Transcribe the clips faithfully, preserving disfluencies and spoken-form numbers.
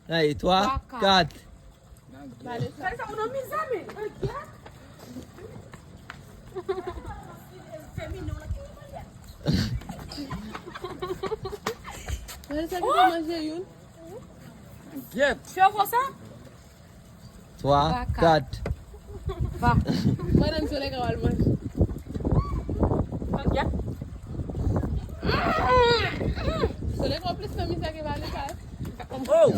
Ay, twa, kat. Vanessa ki te manje youn. Gyèt. Twa, kat. Va. Madanm Soleka al manje. Soleka plis nan mizè ke Vanessa. Oh!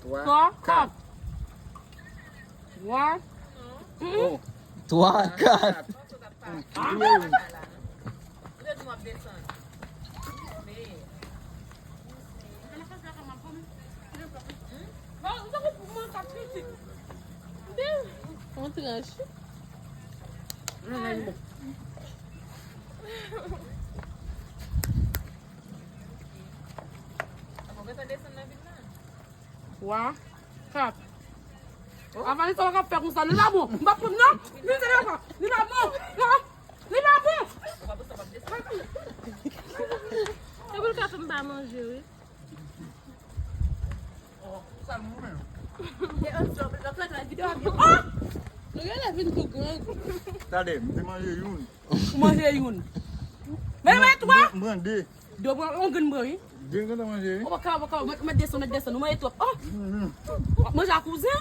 Twa, kat. Twa. Oh. Twa, kat. On tranche. Twa, kat. Avan li sa w ap fè konsa, li pa bon. M p ap pran non. Li se pa, li pa bon. Non. Li pa bon. E pou l ka fè m pa manje, wi. Nou genlè vin tou grangou. Tande, m te manje youn. Ou manje youn. Men, men, twa. M pran de. De, pran yon grenn mwen, wi. De grenn manje, wi. Ou pa ka, ou pa ka, mèt, mèt desann, mèt desann, ou manje twòp. Oh! W ap manje a kouzen?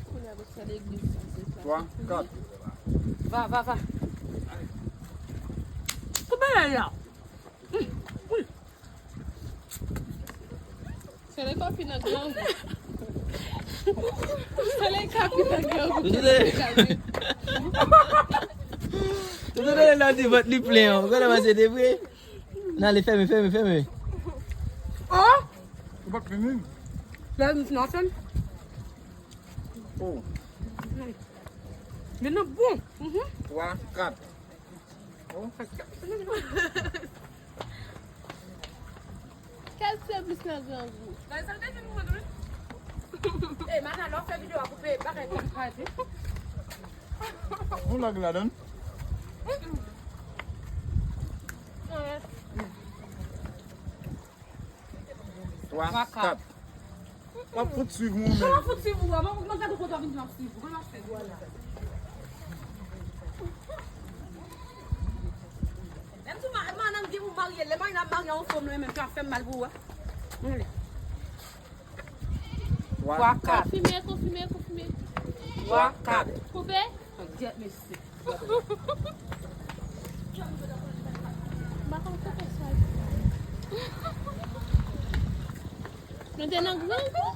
Kounye a, pou fè legliz sa, se sa. Twa, kat. Va, va, va. Tout bagay la. Wi. Soleka pi nan grangou. Soleka pi nan grangou. Tout de, tout de, la di vant li plen, an. Gade, se de vre. Nan, ale, fèmen, fèmen, fèmen. Oh! Ou pa fini? La, nou fini ansanm. Oh. Men nan bon. Mhm. Twa, kat. Kèl sèvis nan grangou. Nan sa te vin mwen wi. Eh, Mana, lè w fè videyo a koupe bagay konsa. Yon lag ladan. Twa, kat. W ap fout swiv mwen menm. Jan w ap fout swiv ou a, mwen, mwen gade kote w vin di m ap swiv ou. Kote w ap fè dwa la? Menm si ma-, madanm gen pou marye, lè madanm marye a yon fanm, li menm ka fè m mal pou ou a. Mwen ale. Twa, kat. Konfime, konfime, konfime. Twa, kat. Koupe? Gyèt mesye. Nou te nan grangou.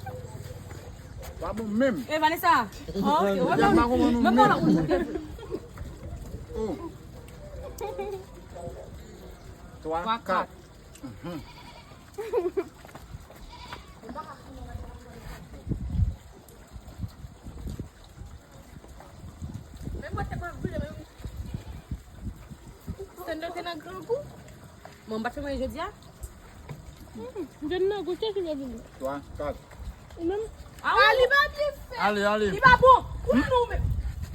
Pa bon menm. E Vanessa. Oh, ok. Mwen pa konprann nou menm. Oh. Twa, kat. Mhm. Sandra te nan grangou. Mwen pa t fè manje jodi a. Hmm, m te nan goute ki vle vini. Twa, kat. Ou menm? Ah, li pa byen fèt. Ale, ale. Li pa bon. Ou menm, ou menm.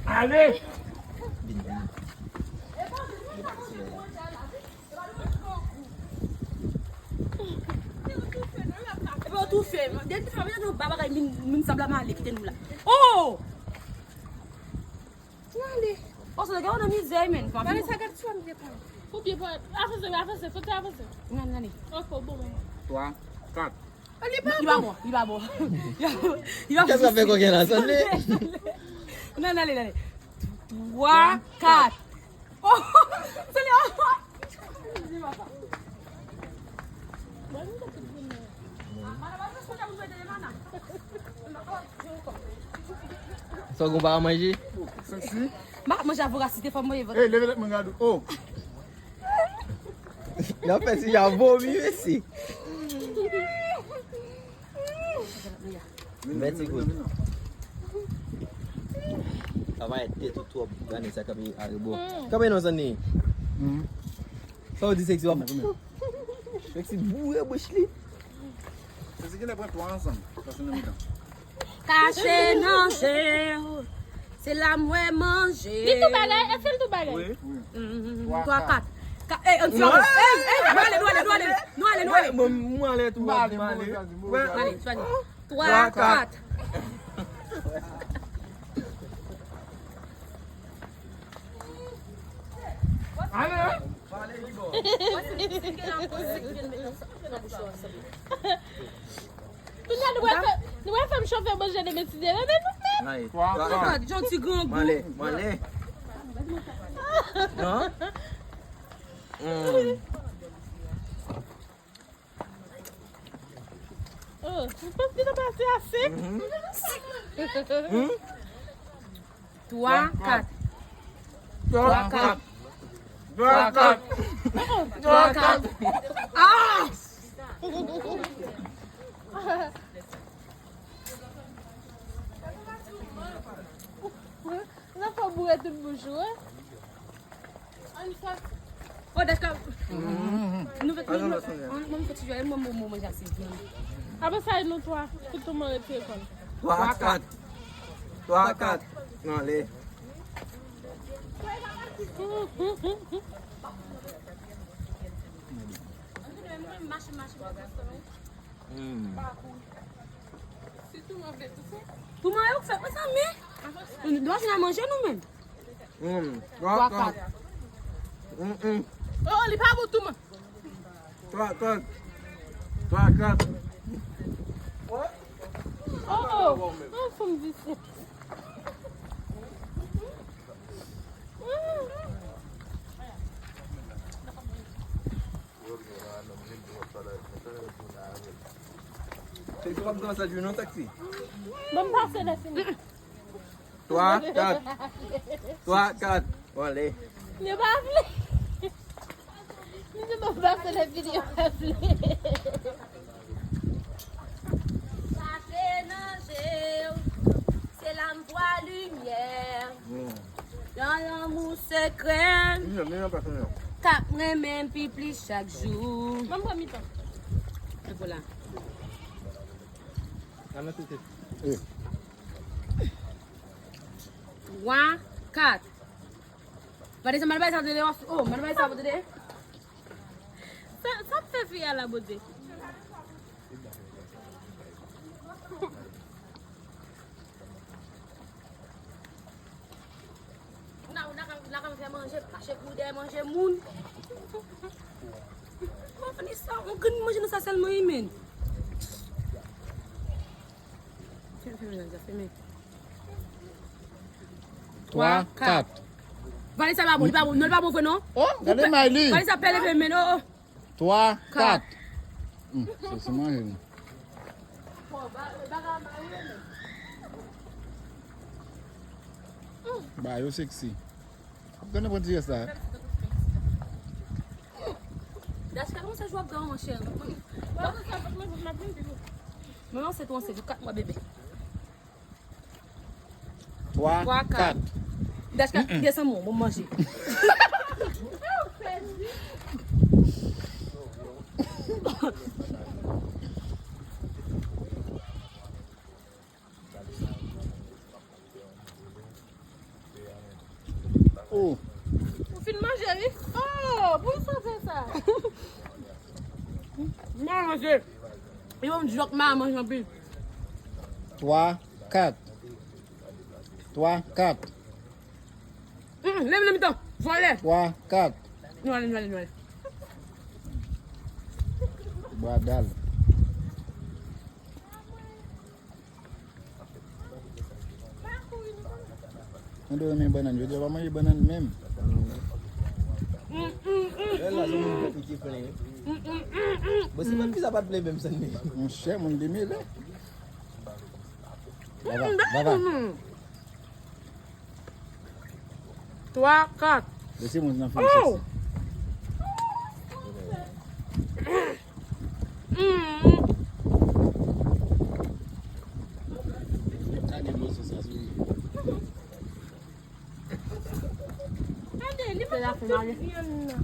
Ale. Epi w toufe. Depi sa, mwen nan ba bagay min, min sab la, m ale, kite nou la. Oh! Mwen ale. Oh, sa gade nan mizè, men. Vanessa, gade sou m depan. Ou byen, avanse, avanse, foto avanse. Mwen ale. Ok, bon, bon. Twa, kat. Li pa bon, li pa bon. Li pa bon. Kèsa fè koken la, Sandley? Nan, nan, ale, ale. Twa, kat. Oh, Sandley, oh. Sa w gen pa manje? Sexy. Ma manje a vorasite, fò m manje vant. Ey, leve tèt mwen gade. Oh. Nan fè ti jan vomi, mesye. Vèt ti goud. Sa va ete tou twòp, gade sa kanpe arebo. Kanpe non, Sandley. Sa w di, Sexy, w ap Sexy boure bouch li. Sexy genlè pran twa ansanm, pase nan mitan. Kache nan je w. Se la m wè manje. Li tou bagay, èske l tou bagay? Wi. Mm, twa, kat. Ka- Ey, ann fè anko. Ey, ey, nou ale, nou ale, nou ale. Nou ale, nou ale. Mwen, mwen ale tou, mwen ale. Mwen ale, chwazi. Twa, kat. Ale. Kounye a nou pral fè, nou pral fè m chofe manje de metidye la, men nou menm. Twa, kat. Jan ti grangou. Mwen ale, mwen ale. Non? Mm. Oh, m panse li t ap pase a sek. Twa, kat. Twa, kat. Twa, kat. Twa, kat. Ah! Nan fò boure tout bouch ou, wi. Oh, dèske nou fè nou, nou, nou fè ti jwèt, mwen, mwen, mwen manje ase vyann. Apre sa, e nou twa, tout moun retire kò l. Twa, kat. Twa, kat. Nou ale. Mm. Touman yo k fèt, mezanmi. Nou pa fin al manje nou menm. Mm. Twa, kat. Mm, mm. Oh, li pa bon touman. Twa, kat. Twa, kat. Oh, oh. Oh, fanm visye. Taxi, w ap nan sa jwe non, taxi. Ban m pase lè fini. Twa, kat. Twa, kat. Bon, ale. Yo pa vle. Misye ban m pase lè fini, yo pa vle. Sa te nan je w. Se lanm vwa limyè. Mm. Yon lanmou sekrè. Mwen menm, mwen menm, pa fè yon. K ap renmen m pi plis chak jou. Ban m pran mitan. Se pou la. Twa, kat. Vanessa, mal bay sa pou tande. Oh, mal bay sa pou tande. Sa, sa ap fè fi a la, Bondye. Ou nan, ou nan, ou nan fè manje, kache kou dèyè manje moun. Mwen fini sa, mwen grenn manje nan sa sèlman, wi, men. Fèmen, fèmen, fèmen. Twa, kat. Vanessa pa bon, li pa bon, non, li pa bon vre, non. Oh, gade Miley. Vanessa pè leve men, oh, oh. Twa, kat. Hmm, se, se manje nou. Ba yo seksi. Ap gade pran ti rès la. Daska, kòman sa jwe ap gade, monchè? Mwen ansent, ou ansent, ou kat mwa bebe. Twa, kat. Daska, desann mwen, mwen manje. Oh. Ou fin manje, wi. Oh, pou sa fè sa. Manje. Yo, m di w k mal manje anpil. Twa, kat. Twa, kat. Mm, leve nan mitan. Vòlè. Twa, kat. Nou ale, nou ale, nou ale. Bwa dal. Mwen te renmen bannann, jodi a pa manje bannann menm. Lè la, se moun ki plen. Bon, si pa t pizza pa t plen menm, sa n ye. Monchè, moun demele. Baba, baba. Twa, kat. Mesye, moun nan fè seksi. Gade moso sa sou li. Gade, li pa t ap tout vyann nan.